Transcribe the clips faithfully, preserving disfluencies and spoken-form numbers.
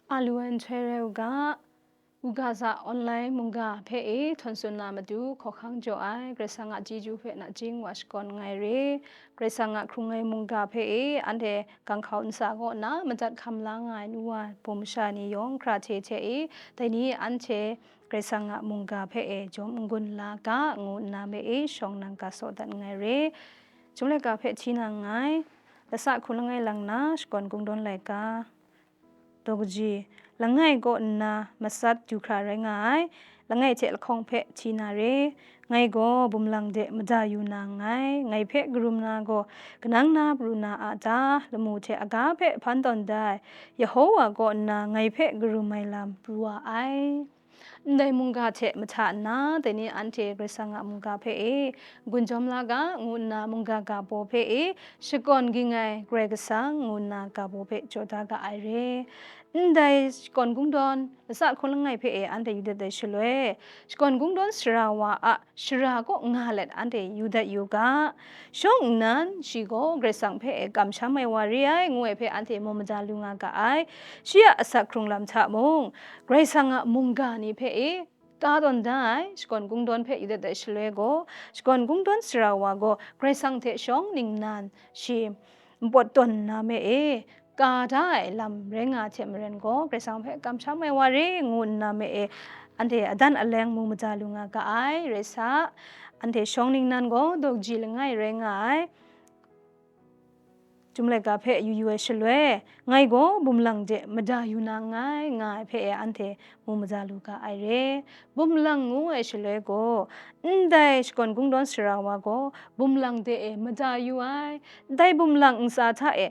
A lu ai nhtoi rai u ga, Ugaza online mungga hpe e htawn tsun na matu hkawhkang jaw ai Karai Kasang a chyeju hpe nachying wa shakawn nngai re. Karai Kasang a hkrung ai mungga hpe e anhte ganghkau ntsa kaw nna madat hkam la nga ai nu wa hpung masha ni yawng hkra hte hte e, dai ni anhte Karai Kasang a mungga hpe e jawm n-gun la ga, ngu nna me e shawng nang ga saw dat nngai re. Chyum laika hpe hti na nngai, lasa hku langai lang na shakawn kungdawn laika. Daw kaji, langai kaw nna matsat du hkra rai nga ai, langai hte lahkawng hpe hti na re. Ngai gaw bum lang de mada yu na nngai, ngai hpe karum na gaw, kanang na pru na a ta? Lamu hte aga hpe hpan tawn da ai Yehova kaw nna ngai hpe karum ai lam pru wa ai. Ndai mungga hte mahta nna, dai ni anhte Karai Kasang a mungga hpe e n-gun jawm la ga, ngu nna mungga ga baw hpe e shakawn ging ai Karai Kasang, ngu nna ga baw hpe jaw da ga ai re. Ndai shakawn kungdawn, lasa hku langai hpe e anhte yu dat ai shaloi, shakawn kungdawn sara wa a shara kaw nga let anhte yu dat yu ga. Shawng nnan, shi gaw Karai Kasang hpe e kamsham ai wa re ai, ngu ai hpe anhte mu mada lu nga ga ai. Shi a asak hkrung lam hta mung, Karai Kasang a mungga ni hpe e ka tawn da ai, shakawn kungdawn hpe yu dat ai shaloi gaw, shakawn kungdawn sara wa gaw Karai Kasang hte shawng ningnan shi npawt tawn nna me e ka da ai lam rai nga hte maren gaw, Karai Kasang hpe kamsham ai wa re ngu nna me e anhte adan aleng mu mada lu nga ga ai. Rai sa, anhte shawng ningnan gaw daw kaji langai rai nga ai. Chyum laika hpe yu yu ai shaloi, ngai gaw bum lang de mada yu na nngai, nga ai hpe e anhte mu mada lu ga ai re. Bum lang ngu ai shaloi gaw, ndai shakawn kungdawn sara wa gaw bum lang de e mada yu ai, dai bum lang ntsa hta e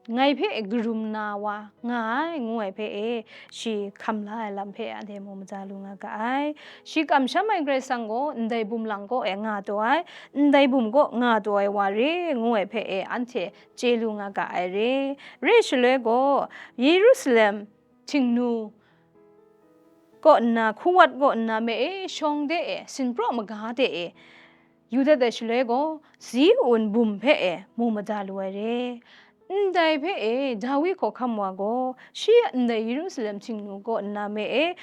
ngai hpe e karum na wa nga ai, ngu ai hpe e shi hkam la ai lam hpe anhte mu mada lu nga ga ai. Shi kamsham ai Karai Kasang gaw ndai bum lang kaw e nga taw ai, ndai bum kaw nga taw ai wa re, ngu ai hpe e anhte chye lu nga ga ai re. Re shaloi gaw, Yerusalem htingnu kaw nna, hku wat kaw nna me e shawng de e sinpraw maga de e yu dat ai shaloi gaw, Ziun bum hpe e mu mada lu ai re. Ndai hpe e Dawi hkawhkam wa gaw, shi ndai Yerusalem htingnu kaw nna me e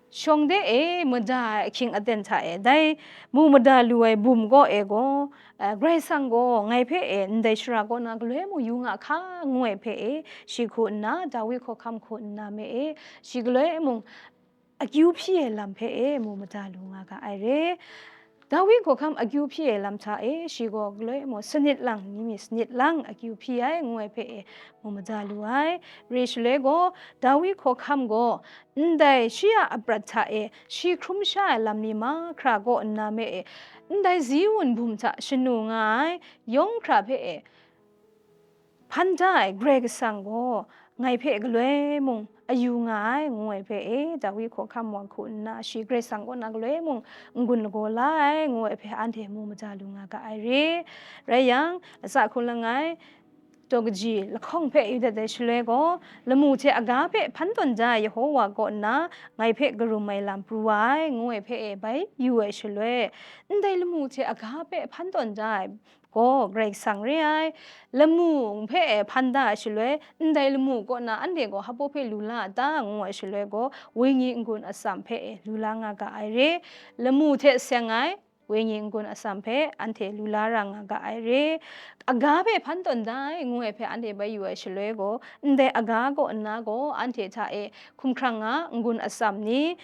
shawng de e mada ai ahkying aten hta e, dai mu mada lu ai bum kaw e gaw, eh, Karai Kasang gaw ngai hpe e ndai shara kaw na galoi mung yu nga hka, ngu ai hpe e shi hku nna, Dawi hkawhkam hku nna me e shi galoi mung akyu hpyi ai lam hpe e mu mada lu nga ga ai re. Dawi hkawhkam akyu hpyi ai lam hta e shi gaw galoi mung sanit lang ni mi sanit lang akyu hpyi ai, ngu ai hpe e mu mada lu ai. Re shaloi gaw, Dawi hkawhkam gaw ndai shi a aprat hta e shi hkrum sha ai lam ni mahkra kaw nna me e, ndai Ziun bum hta shanu nga ai yawng hkra hpe e hpan da ai Karai Kasang gaw ngai hpe galoi mung ayu nga ai, ngu ai hpe e, Dawi hkawhkam wa hku nna shi Karai Kasang kaw na galoi mung n-gun lagaw la ai, ngu ai hpe anhte mu mada lu nga ga ai re. Rai yang, lasa hku langai, daw kaji lahkawng hpe yu dat ai shaloi gaw, lamu hte aga hpe hpan tawn da ai Yehova kaw nna ngai hpe karum ai lam pru wa ai, ngu ai hpe e bai yu ai shaloi, ndai lamu hte aga hpe hpan tawn da ai gaw Karai Kasang re ai. Lamu hpe e hpan da ai shaloi, ndai lamu kaw na anhte gaw hpaw hpe lu la a ta, ngu ai shaloi gaw, wenyi n-gun atsam hpe e lu la nga ga ai re. Lamu hte seng ai wenyi n-gun atsam hpe anhte lu la ra nga ga ai re. Aga hpe hpan tawn da ai, ngu ai hpe anhte bai yu ai shaloi gaw, ndai aga kaw nna gaw anhte hta e hkumhkrang a n-gun atsam ni,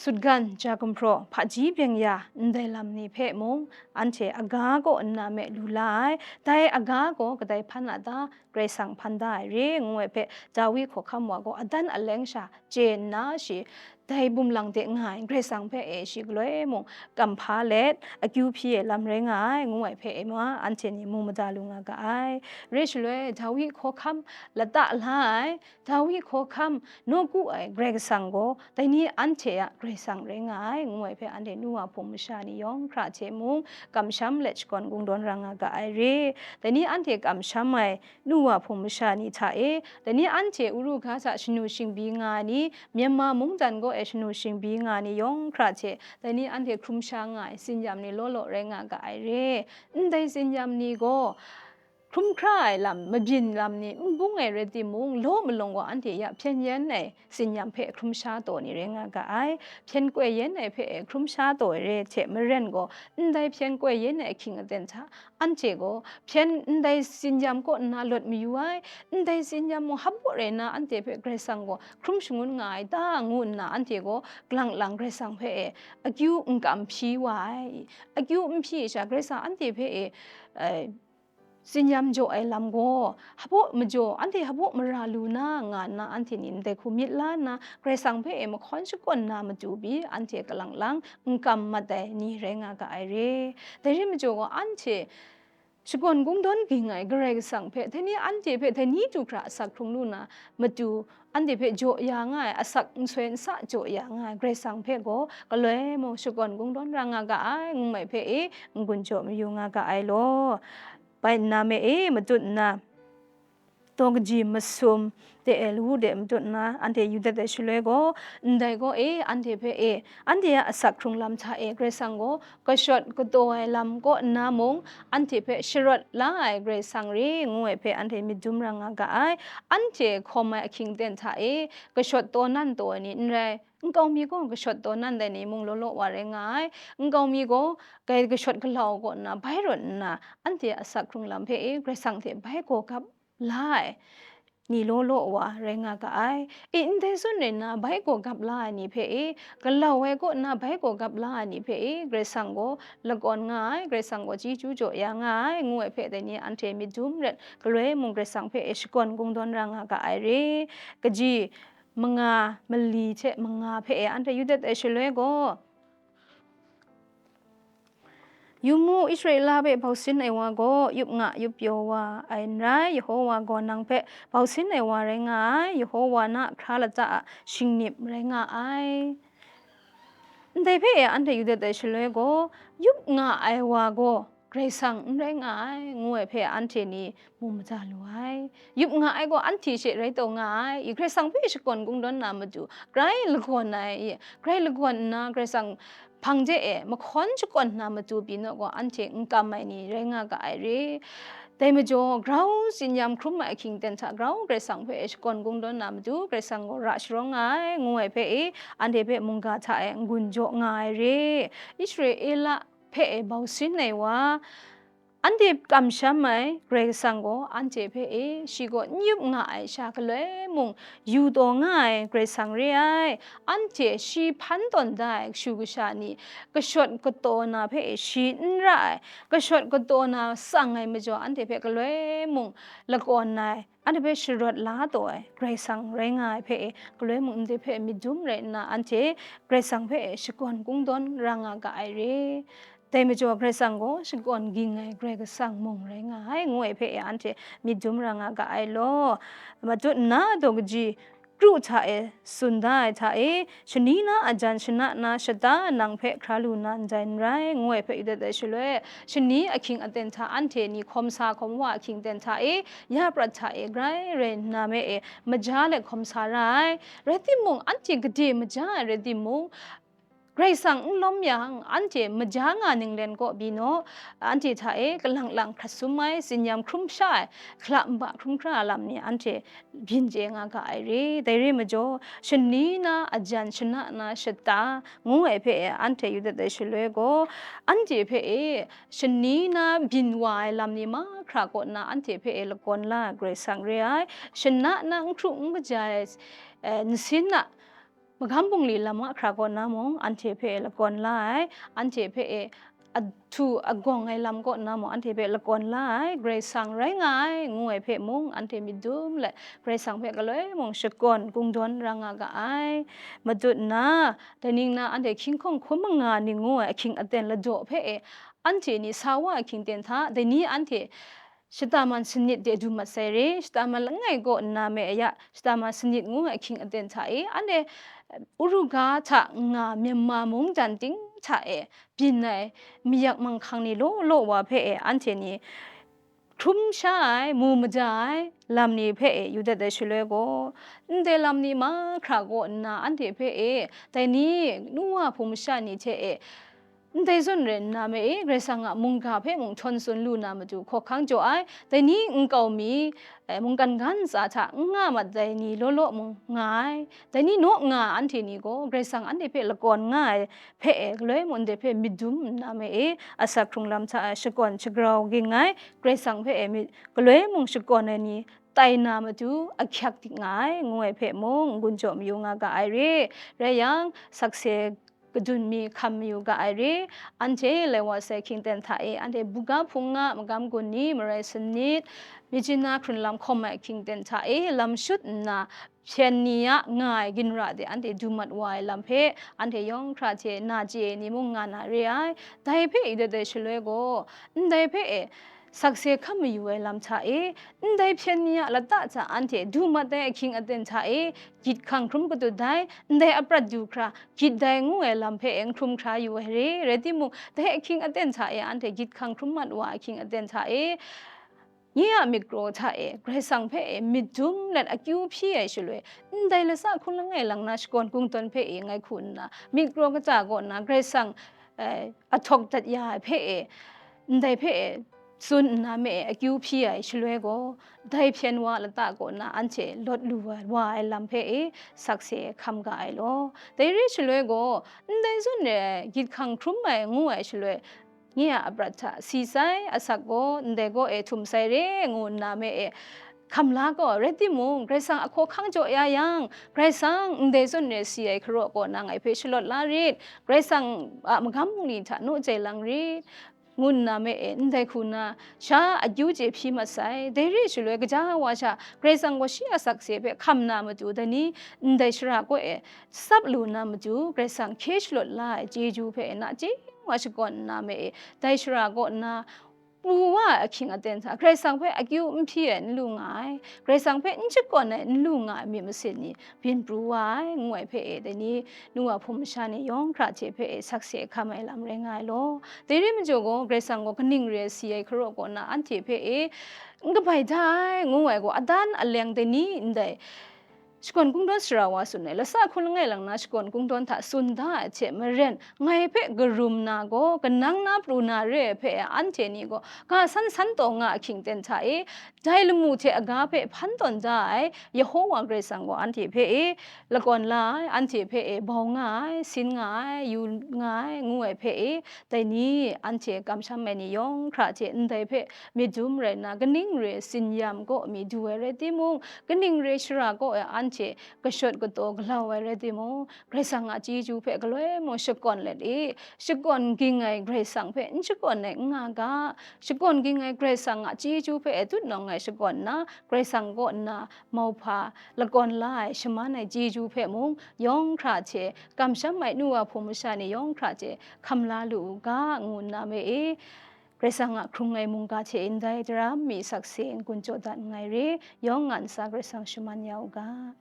sutgan, ja gumhpraw, hpaji byeng ya, ndai lam ni hpe mung anhte aga kaw nna me lu la ai. Dai aga gaw kadai hpan a ta? Karai Kasang hpan da ai re, ngu ai hpe Dawi hkawhkam wa gaw adan aleng sha chye nna, shi dai bum lang de nga ai Karai Kasang hpe e shi galoi mung kam hpa let, akyu hpyi ai lam rai nga ai, ngu ai hpe e ma anhte ni mu mada lu nga ga ai. Re shaloi, Dawi hkawhkam lata la ai, Dawi hkawhkam nawku ai Karai Kasang gaw, dai ni anhte a Karai Kasang rai nga ai, ngu ai hpe anhte nu wa hpung masha ni yawng hkra hte mung kamsham let shakawn kungdawn ra nga ga ai re. Dai ni anhte kamsham ai nu wa hpung masha ni hta e, dai ni anhte Uru Gaza shanu shingbi nga ai ni, Myanmar mungdan kaw e shanu shingbi nga ai ni yawng hkra hte, dai ni anhte hkrum sha nga ai tsinyam ni law law rai nga ga ai re. Ndai tsinyam ni gaw, hkrum hkra ai lam, mabyin lam ni n bung ai rai timung, law malawng gaw anhte ya hpyen yen ai tsin-yam hpe hkrum sha taw ni rai nga ga ai. Hpyen koi yen ai hpe hkrum sha taw ai re hte maren gaw, ndai hpyen koi yen ai ahkying aten hta, anhte gaw hpyen ndai tsin-yam kaw nna lawt mayu ai, ndai tsin-yam mung hpaw rai nna anhte hpe Karai Kasang gaw hkrum shangun nga ai ta, ngu nna anhte gaw kalang lang Karai Kasang hpe e akyu n kam hpyi wa ai. Akyu n hpyi sha, Karai Kasang anhte hpe e, e, tsin-yam jaw ai lam gaw, hpaw majaw, anhte hpaw mara lu na, nga nna, anhte ni ndai hku myit la nna, Karai Kasang hpe e mahkawn shakawn na matu pyi, anhte kalang lang n kam mat ai ni rai nga ga ai re. Dai re majaw gaw, anhte shakawn kungdawn ging ai Karai Kasang hpe, dai ni anhte hpe dai ni du hkra asak hkrung lu na matu, anhte hpe jaw ya nga ai, asak nsoi nsa jaw ya nga ai Karai Kasang hpe gaw, galoi mung shakawn kungdawn ra nga ga ai, ngu ai hpe e n-gun jaw mayu nga ga ai law. Bai nna me e, matut nna, daw kaji masum de e lawu de matut nna, anhte yu dat ai shaloi gaw, ndai gaw e, anhte hpe e, anhte a asak hkrung lam hta e, Karai Kasang gaw kashawt kataw ai lam kaw nna mung, anhte hpe sharawt la ai Karai Kasang re, ngu ai hpe anhte myit dum ra nga ga ai. Anhte hkawm ai ahkying aten hta e, kashawt taw nan taw ai ni n rai, nkau mi gaw kashawt taw nan dai ni mung law law wa rai nga ai. Nkau mi gaw, kai kashawt galau kaw nna bai rawt nna, anhte a asak hkrung lam hpe e Karai Kasang hte bai gaw gap la ai ni law law wa rai nga ga ai. E, ndai zawn rai nna, bai gaw gap la ai ni hpe e, galau ai kaw nna bai gaw gap la ai ni hpe e, Karai Kasang gaw lakawn nga ai, Karai Kasang gaw chyeju jaw ya nga ai, ngu ai hpe dai ni anhte myit dum ret, galoi mung Karai Kasang hpe e shakawn kungdawn ra nga ga ai re. Kaji manga mali hte manga hpe e anhte yu dat ai shaloi gaw, Yu mu, Israela hpe bausin ai wa gaw yup nga yup pyaw wa ai n rai, Yehova gaw nang hpe bausin ai wa rai nga ai, Yehova na hkra lata a shingnip rai nga ai. Ndai hpe e anhte yu dat ai shaloi gaw, yup nga ai wa gaw Karai Kasang n rai nga ai, ngu ai hpe anhte ni mu maja lu ai. Yup nga ai gaw anhte she rai taw nga ai. I Karai Kasang hpe shakawn kungdawn na matu, grai lagawn ai, i, grai lagawn nna Karai Kasang hpang de e mahkawn shakawn na matu pyi naw gaw, anhte n kam ai ni rai nga ga ai re. Dai majaw, grau tsin-yam hkrum ai ahkying aten hta grau Karai Kasang hpe shakawn kungdawn na matu, Karai Kasang gaw ra sharawng nga ai, ngu ai hpe e, anhte hpe mungga hta e n-gun jaw nga ai re. Israela hpe e bausin ai wa, anhte kamsham ai Karai Kasang gaw anhte hpe e, shi gaw n yup nga ai sha galoi mung yu taw nga ai Karai Kasang re ai. Anhte shi hpan tawn da ai kashu kasha ni kashawt kataw na hpe e shi n ra ai, kashawt kataw na tsang ai majaw, anhte hpe galoi mung lakawn ai, anhte hpe sharawt la taw ai Karai Kasang rai nga ai hpe e, galoi mung ndai hpe myit dum rai nna, anhte Karai Kasang hpe e shakawn kungdawn ra nga ga ai re. Dai majaw, Karai Kasang gaw shakawn ging ai Karai Kasang mung rai nga ai, ngu ai hpe e, anhte myit dum ra nga ga ai law. Matut nna, daw kaji kru hta e tsun da ai hta e, shani na a jan shana na shata nang hpe hkra lu na ndai n rai, ngu ai hpe yu dat ai shaloi, shani ahkying aten hta anhte ni hkawm sa hkawm wa ahkying aten hta e, ya prat hta e grai rai nna me e, maja let hkawm sa ra ai. Rai timung, anhte gade maja ai rai timung, Karai Kasang n lawm yang, anhte maja nga ninglen kaw byin naw, anhte hta e kalang lang hkrat sum ai, tsin-yam hkrum sha ai, hkala nba hkrum hkra ai lam ni anhte byin chye nga ga ai re. Dai re majaw, shani na a jan shana na shata, ngu ai hpe e anhte yu dat ai shaloi gaw, anhte hpe e shani na byin wa ai lam ni mahkra kaw nna anhte hpe e lakawn la ai Karai Kasang re ai. Shana na n hkru n kaja ai, eh, nsin a magam bungli lam mahkra kaw na mung, anhte hpe lakawn la ai, anhte hpe e ahtu agawng ai lam kaw na mung, anhte hpe lakawn la ai, Karai Kasang rai nga ai, ngu ai hpe mung, anhte myit dum let, Karai Kasang hpe galoi mung shakawn kungdawn ra nga ga ai. Matut nna, dai ning na anhte hkying hkawng hkum manga ning ngu ai ahkying aten ladaw hpe e, anhte ni sa wa ahkying aten hta, dai ni anhte shata man sanit de du mat sai re, shata man langai kaw nna me aya, shata man sanit ngu ai ahkying aten hta e, anhte Uruga hta nga Myanmar mungdan ting hta e byin ai mayak manghkang ni law law wa hpe e, anhte ni hkrum sha ai, mu maja ai lam ni hpe e yu dat ai shaloi gaw, ndai lam ni mahkra kaw nna anhte hpe e, dai ni, nu wa hpung masha ni hte e, Ndai zawn rai nna me e, Karai Kasang a mungga hpe mung htawn tsun lu na matu hkawhkang jaw ai, dai ni nkau mi, eh, mungkan ga ntsa hta n nga mat dai ni law law mung nga ai. Dai ni naw nga ai anhte ni gaw, Karai Kasang anhte hpe lakawn nga ai hpe e, galoi mung ndai hpe myit dum nna me e, asak hkrung lam hta e shakawn shagrau ging ai, Karai Kasang hpe e myit galoi mung shakawn ai ni tai na matu ahkyak dik nga ai, ngu ai hpe mung n-gun jaw mayu nga ga ai re. Rai yang, sakse kadun mi hkam mayu ga ai re. Anhte lai wa sai hkying ten hta e, anhte buga hpung a magam gun ni, marai sanit, myit chyin na hkrun lam hkawm ai hkying ten hta e, lam shut nna, hpyen ni a nga ai ginra de anhte du mat wa ai lam hpe, anhte yawng hkra hte na chye ai ni mung nga na re ai. Dai hpe i dat ai shaloi gaw, ndai hpe e, sakse hkam mayu ai lam hta e, ndai hpyen ni a lata hta anhte du mat ai ahkying aten hta e, gyit hkang hkrum katut dai, ndai aprat du hkra, gyit dai ngu ai lam hpe e n hkrum hkra yu ai re, rai timung, dai ahkying aten hta e, anhte gyit hkang hkrum mat wa ahkying aten hta e, nye a myit kraw hta e, Karai Kasang hpe e myit dum let akyu hpyi ai shaloi, ndai lasa hku langai lang na shakawn kungdawn hpe e ngai hku nna, myit kraw kata kaw nna, Karai Kasang, eh, ahtawk dat ya ai hpe e, ndai hpe e, tsun nna me e akyu hpyi ai shaloi gaw, dai hpyen wa lata kaw na anhte lawt lu ai, wa ai lam hpe e sakse hkam ga ai law. Dai re shaloi gaw, ndai zawn e gyit hkang hkrum ai ngu ai shaloi, nye a aprat hta si sai, asak gaw ndai gaw e htum sai re ngu nna me e hkam la gaw, rai timung, Karai Kasang a hkawhkang jaw ya yang, Karai Kasang ndai zawn e si ai hkaraw kaw na ngai hpe shalawt la rit, Karai Kasang a magam bungli hta naw jai lang rit, ngu nna me e, ndai hku na, sha akyu chye hpyi mat sai. Dai re shaloi, kaja wa sha Karai Kasang gaw shi a sakse hpe hkam na matu, dai ni ndai shara kaw e tsap lu na matu, Karai Kasang hkye shalawt la ai chyeju hpe nachying wa shakawn nna me e, dai shara kaw nna, pru wa ai ahkying aten hta, Karai Kasang hpe akyu n hpyi ai n lu nga ai, Karai Kasang hpe n shakawn ai n lu nga ai myit masin ni, byin pru wa ai, ngu ai hpe e, dai ni nu wa hpung masha ni yawng hkra hte hpe e sakse hkam ai lam rai nga ai law. Dai re majaw gaw, Karai Kasang gaw kaning re ai si ai hkaraw kaw na anhte hpe e, n kabai da ai, ngu ai gaw, adan aleng dai ni ndai shakawn kungdawn sara wa tsun ai, lasa hku langai lang na shakawn kungdawn hta tsun da ai hte maren, ngai hpe karum na gaw, kanang na pru na re ai hpe e, anhte ni gaw ga san san taw nga ahkying ten hta e, dai lamu hte aga hpe hpan tawn da ai Yehowa Karai Kasang gaw anhte hpe e lakawn la ai, anhte hpe e bau nga ai, sin nga ai, yu nga ai, ngu ai hpe e, dai ni anhte kamsham ai ni yawng hkra hte ndai hpe myit dum rai nna, kaning re ai tsin-yam kaw mi du ai rai timung, kaning re ai shara kaw e anhte kashawt kataw galau ai rai timung, Karai Kasang a chyeju hpe galoi mung shakawn let e, shakawn ging ai Karai Kasang hpe n shakawn ai n nga ga, shakawn ging ai Karai Kasang a chyeju hpe e tut nawng ai shakawn nna, Karai Kasang kaw nna mauhpa lakawn la ai, shaman ai chyeju hpe mung yawng hkra hte, kamsham ai nu wa hpung masha ni yawng hkra hte hkam la lu u ga, ngu nna me e, Karai Kasang a hkrung ai mungga hte ndai daram mi sakse n-gun jaw dat nngai re, yawng nga ntsa Karai Kasang shaman ya u ga.